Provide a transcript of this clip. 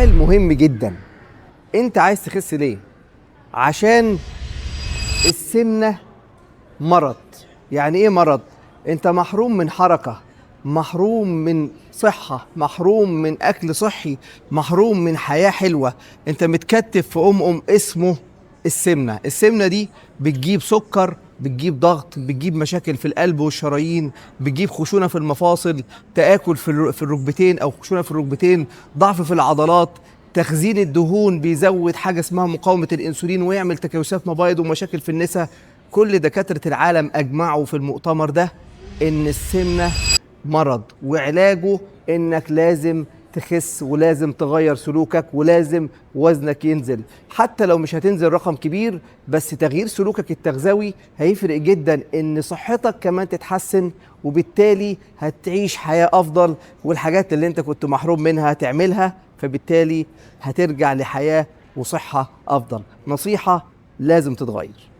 سؤال مهم جدا، انت عايز تخس ليه؟ عشان السمنة مرض. يعني ايه مرض؟ انت محروم من حركة، محروم من صحة، محروم من اكل صحي، محروم من حياة حلوة. انت متكتف في ام اسمه السمنة. السمنة دي بتجيب سكر، بتجيب ضغط، بتجيب مشاكل في القلب والشرايين، بتجيب خشونة في المفاصل، تآكل في الركبتين او خشونة في الركبتين، ضعف في العضلات، تخزين الدهون بيزود حاجة اسمها مقاومة الانسولين ويعمل تكيسات مبايض ومشاكل في النساء. كل دكاترة العالم اجمعوا في المؤتمر ده ان السمنة مرض، وعلاجه انك لازم تخس ولازم تغير سلوكك ولازم وزنك ينزل. حتى لو مش هتنزل رقم كبير، بس تغيير سلوكك التغذوي هيفرق جدا، ان صحتك كمان تتحسن، وبالتالي هتعيش حياة افضل، والحاجات اللي انت كنت محروم منها هتعملها، فبالتالي هترجع لحياة وصحة افضل. نصيحة، لازم تتغير.